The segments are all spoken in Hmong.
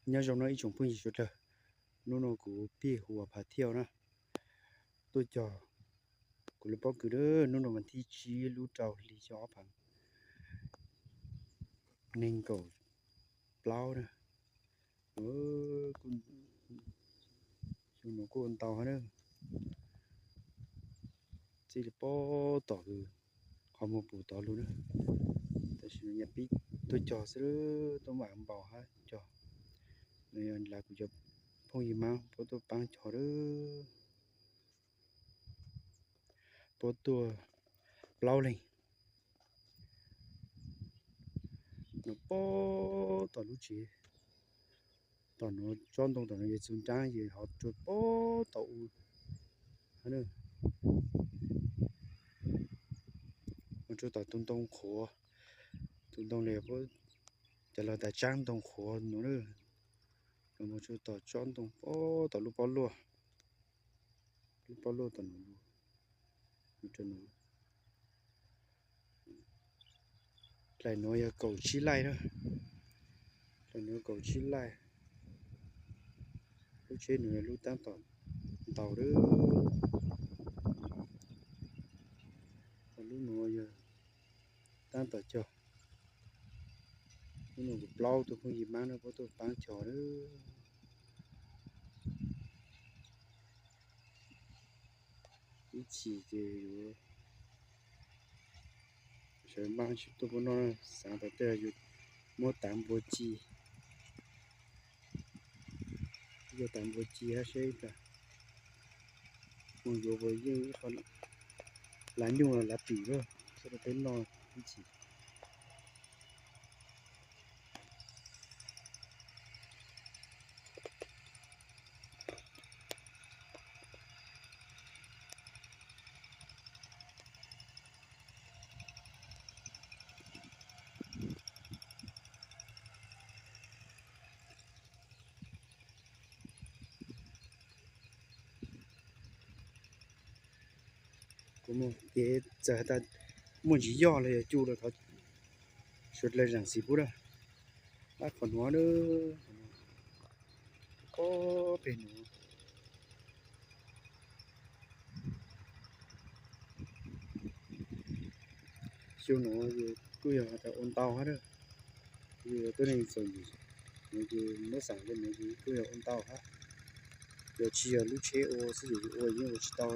Nyob zoo no ib tsoom phooj ywg sawv daws, hnub no kuv Pij Huas Phav Thiaj na, tuaj cog kuv lub pob kws na. Hnub no vas thib tsib lub rau hli xyoo ob phav nees nkaum plaub na. Xyoo no kuj ntau hab na, txij li pob tom kws qhov muag pum tod lug na. Tam sim no nyaj pib tuaj cog xwb, tuaj mam npaus hab cog. No yog kuv cov phooj ywg Hmoob puab tuaj paab cog lawm, puab tuaj plaub leeg. No pob tom lub tsev, tom nuav tsob ntoo tom nuav yog txug nraab, yog ho rua pob tom u, mus rua tom tus ntoo qhuav, tus ntoo le puab cov lug tas tsaab ntoo qhuav nuav, mus rua tom tsob ntoo pob tom lub pob luaj, lub pob luaj tom nuav. Dlaim nuav yog kaum tsib laij na, dlaim nuav kaum tsib laij. Lub tsheb nuav yog lub taab tom ntau lawm. Lub nuav yog taab tom cog. Lub nuav kuv plaub tug phooj ywg Hmoob na puab tuaj paab cog lawm. Ib chim ces yuav sawv npaaj tsi tuaj puab noj, xaav tas tej yug muab tav npua ci, yog tav npua ci hab seb mus yuav puas yeej ib qho lav nyuj lav twm lawm, seb rau peb noj ib chim. Kuv mus kev txawm has tas muaj ntsis yoj los yog cu los thov sawv dlawg zaam xim pub na. Ab qhov nuav, ob peg nuav. Xyoo nuav kuj yog has tas ua ntau hab na, yug tuab neeg txom nyem, nuav ces muab xaam le nuav ces kuj yog ua ntau hab. Yog tsi yog lub tsheb ua xwb ces yug ua yeej ua tsi tau.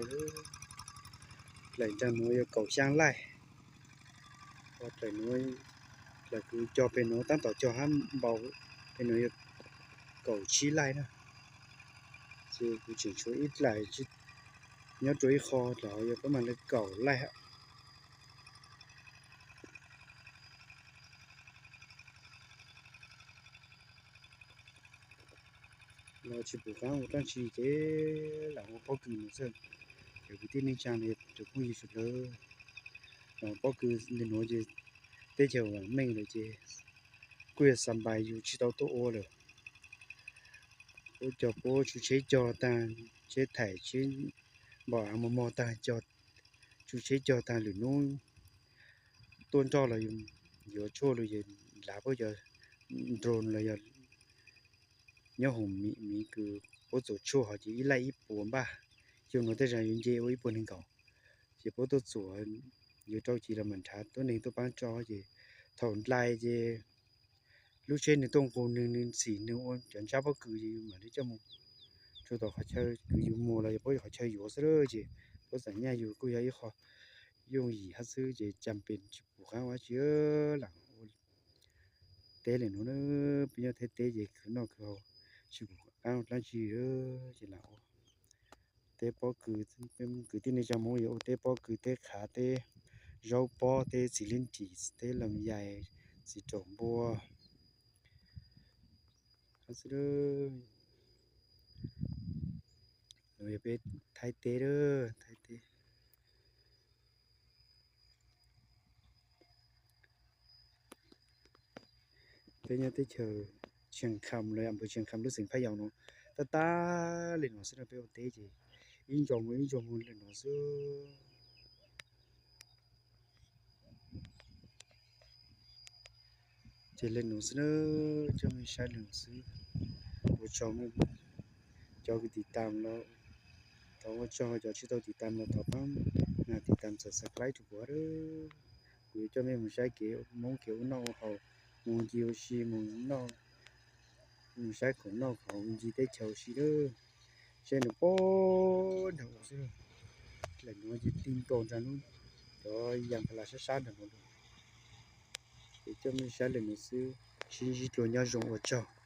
Dlaim nraag nuav yog kaum xyaa laij, dlaim nuav, dlaim kws cog peg nuav taab tom cog hab npaum peg nuav yog kaum tsib laij na. Ces kuv tseem tshuav ib dlaim nyob rua ib qho, dlaim yog pab mag le kaum laij hab. Los tsis pum qaab ua dlaab tsi ces lam ua pob kws nuav xwb. Cov kwv tij neej tsaa los yog cov phooj ywg sawv dlawg, lam ua pob kws ntawm nuav ces teb chaws vaam meej lawm ces kuj yog xa npais yug tsis tau tuaj ua lawm. Puab cog, puab tsu tsheb cog taag, tsheb thaim, tsheb npaum av mos mos taag, tsu tsheb cog taag, lwm nub tuaj nroj los yuav tshuaj los yog lav puab cov drone los yog nyob hoom miv kws puab txuam tshuaj hov ces ib laij ib puas npaj. Xyoo nuav tej zag yuav nce ua ib puas neeg nkaum, ces puab tuaj txuam, yuav rau ci los mam nrhav tuab neeg tuaj paab tso ces thaum nplai ces lub tsheb nwg tuaj nqug nwg, nwg txhim nwg ua cov ntsab pob kws ces yus mam li coj mus rua tom qhov chaw kws yus muag los yog puab qhov chaw yuav xwb lawm ces puab txam nyaj yus kuj yog ib qho yooj yim hab xwb ces cam pes tsis pum qaab ua dlaab tsi lam ua teb le nuav na. Peb nyob Thaib teb ces khwv noj khwv haus tsis pum qaab ua dlaab tsi ces lam ua teb pob kws. Kwv tij neej tsaa Moob yuav ua teb pob kws, teb qhav, teb zaub pob, teb txiv lib ris, teb loos yais, txiv raum npua xwb. Nuav yog peb Thaib teb, Thaib teb. Peb nyob teb chaws Tsheej Kham los yog npawg Tsheej Kham lub xeev Phab Yau nuav, tab tab le nuav xwb na. Peb ua teb ces ib ntsoog mus ib ntsoog mus le nuav xwb. Ces le nuav xwb na, coj mej saib le nuav xwb. Ua tsaug cov kws tiv tam los, thov ua tsaug cov tsis tau tiv tam los thov pab tiv tam txhawm subscribe rau kuv. Kuv yuav coj mej mus saib kev Hmoob kev ua noj ua haus, mus ncig ua si, mus saib khoom noj khoom ncig teb chaws ua si lawm. Saib nws puag nram ub xwb, lawm nuav ces tig nkaus nram lub, cov yas kha las sab sab nram nuav lawm. Ces coj mej saib lawm nuav xwb, sib ntsib dlua nyob zoo, ua tsaug.